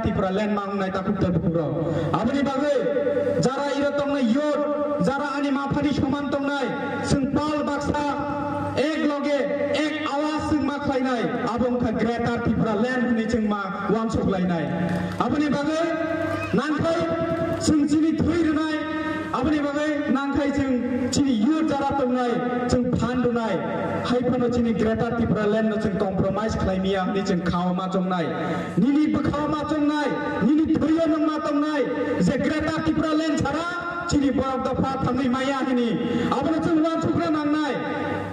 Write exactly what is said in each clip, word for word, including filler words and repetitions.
Tripura land ma wngnai takhuk tei bukhukrok. Aboni bagwi jara iro tongnai youth, jara ani maphani soman tongnai, chwng pal baksa ek loge ek awaz chwng ma khlainai, abo wngkha Greater Tripura land hwnwi chwng ma uansuk lainai. Aboni bagwi nangkhai chwng chini thwi rwnai, aboni bagwi nangkhai chwng chini youth jara tongnai, chwng phan rwnai, hai phano chini Greater Tripura land no chwng compromise khlai miya hwnwi chwng khao ma chongnai. Nini bwkhao ma chongnai, nini thwiyo nwng ma tongnai, je Greater Tripura land chara chini borok dopha thangwi maya hini. Abono chwng uansukna nangnai.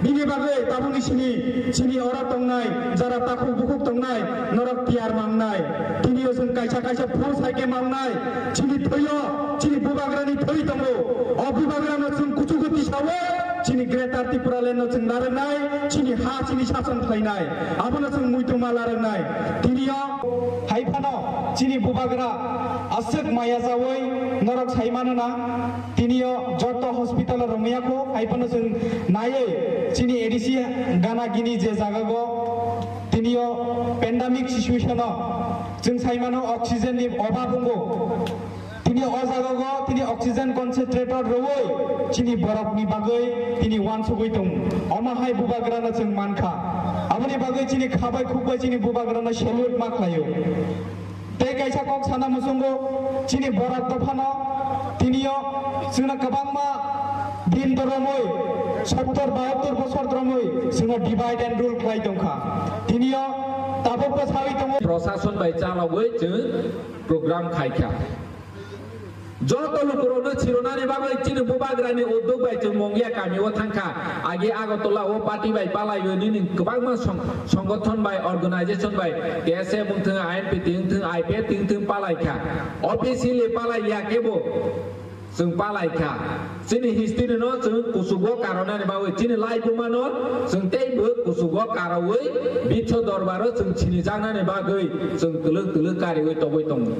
Bini bagwi tabukni sini chini oro tongnai, jara takhuk bukhuk tongnai, norok tiyar mangnai. Tiniyo chwng kaisa kaisa phul saike mangnai. Chini thwiyo, chini bubagrani thwi tongo. O bubagrano chwng kuchugo tisawo, chini Greater Tripura land no chwng narwknai, chini ha chini sason khlainai. Abono chwng muitu ma larwknai. Tiniyo hai phano chini bubagra aswk maya jawi norok sai mano na. Tiniyo joto hospital o romya kho, hai phano chwng naiwi chini A D C gana gini je jaga go, tiniyo pandemic situation o chwng sai mano oxygen ni obab wngo. Tini o jaga go tini oxygen concentrator rwui chini borok ni bagwi tini uansugwi tong. Omo hai bubagra no chwng mankha. Aboni bagwi chini khabai khukbai chini bubagra no salute ma khlaio. Tei kaisa kok sana muchungo chini borok dophano tiniyo chwngno kwbangma din doromwi sottor bahattor bosor doromwi chwngno divide and rule khlai tongkha. Tiniyo tabukbo sawi tongo. Prosason bai chalogwi chwng program khaikha. Joto lukurokno chironani bagwi chini bubagrani uddog bai chwng Mongia kamio thangkha. Agi Agartala o party bai palaiwi nini kwbangma song-, songothon bai, organization bai, T S F wngthung, I N P T wngthung, I P F T wngthung palaikha. Officially palaiya kebo chwng palaikha. Chini history no chwng kuchugo karonani bagwi, chini laibuma no chwng teibo kuchugo karwi bitho dorbaro chwng sinijaknani bagwi chwng twlwk twlwk kariwi tongwi tongo.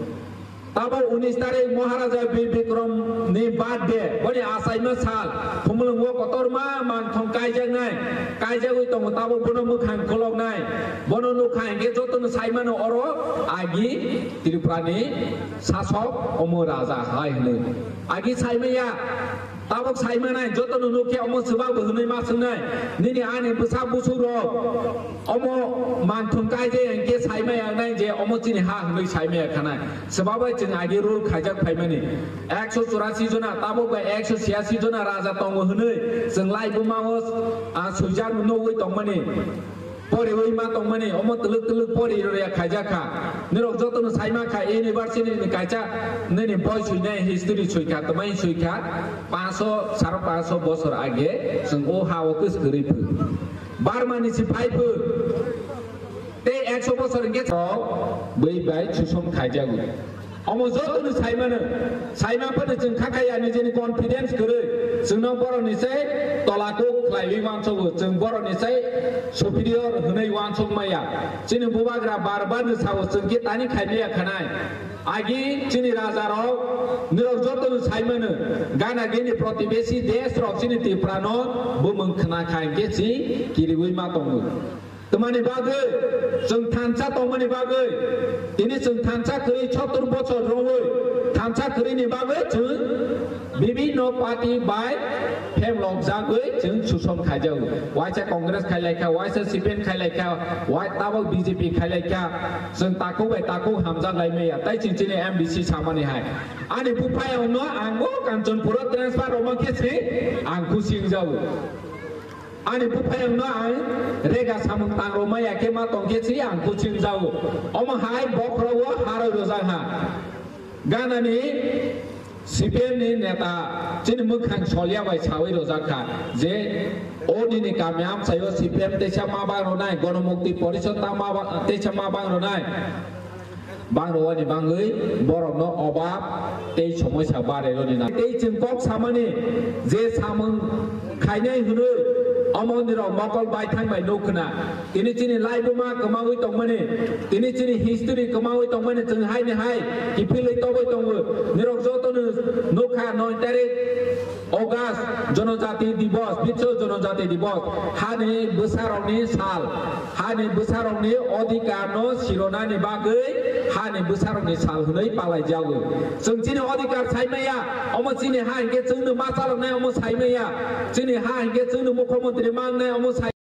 Tabuk unis tarik Maharaja Bir Bikram ni birthday, boni achaima sal, Khumulwngo kotorma manthong kaijaknai, kaijagwi tongo, tabuk bono mwkhang kholoknai, bono nukha hinkhe jotono saimano oro agi Tripura ni sasok omo raja hai hwnwi. Agi saimaya, tabuk saimanai, jotono nukhe omo swbakbo hwnwi ma swngnai, nini ani bwsa busukrok omo manthung kaijaya hinkhe saimaya wngnai je omo chini ha hwnwi saimaya khanai. Swbak bai chwng agi rule khaijak phaimani. Ekso churasi jona, tabuk bai ekso siyasi jona raja tongo hwnwi chwng laibuma o, ah, swijak nugwi tongmani. Poriwi ma tongmani, omo twlwk twlwk pori rwya khaijak kha. Nirok jotono saima kha, university ni kaisa nini boi suinai history suikha, twmai suikha, pancho, saro pancho bosor age chwng o ha o kwswk kwrwi phu. Barma ni si phai phu. Tei ekso bosor hwnkhe bwi bai susom khaijago. Omo jotono saimano, saima phano chwng kha kaya nijini confidence kwrwi. Chwngno borokni sai tola kuk khlaiwi uansogo, chwng borokni sai superior hwnwi uansuk maya. Chini bubagra bar bar no sao, chwng khe tani khaimaya khanai. Agi chini raja rok, nirok jotono saimano, gana gini protibesi desh rok chini Tripura no bumung khna kha hinkhe chwng kiriwi ma tongo. Tamani bagwi chwng thansa tongmani bagwi, tini chwng thansa kwrwi sottor bochor romwi thansa kwrwini bagwi chwng bibinno party bai phemlokjagwi chwng susom khaijago. Waisa Congress khailaikha, waisa C P M khailaikha, wai tabok B J P khailaikha, chwng takhuk bai takhuk hamjak laimaya, tai chwng chini M D C samani hai. Ani buphayungno ang o Kanchanpuro transfer romma khe se ang khusi wngjago. Ani buphayungno ang rega samung tang rwmaya khe ma tongkhe se ang kuching jao. Omo hai bokhorogo haroi rwjak ha. Ganani C P M ni neta chini mwkhang solya bai sawi rwjak kha je o nini kami amchaio C P M teisa ma bang rwnai, Gonomukti Porishod ta ma ba-, teisa ma bang rwnai. Bang rwani bangwi borokno obab tei somoisa bareroni na. Tei chwng kok samani je samung khainai hwnwi omo nirok mokol baithang bai nuk khna. Tini chini laibuma kwmawi tongmani, tini chini history kwmawi tongmani chwng haini hai kiphilwi tobwi tongo. Nirok jotono nukha noi tarik August Jonojati Divos, Biswa Jonojati Divos, hani bwsarokni sal, hani bwsarokni odhikarno sironani bagwi Ani bwsarokni sal hwnwi palai jago. Chwng chini odhikar sai maya, omo chini ha hinkhe chwngno ma chaloknai omo sai maya. Chini ha hinkhe chwngno mukhyamantri mangnai omo sai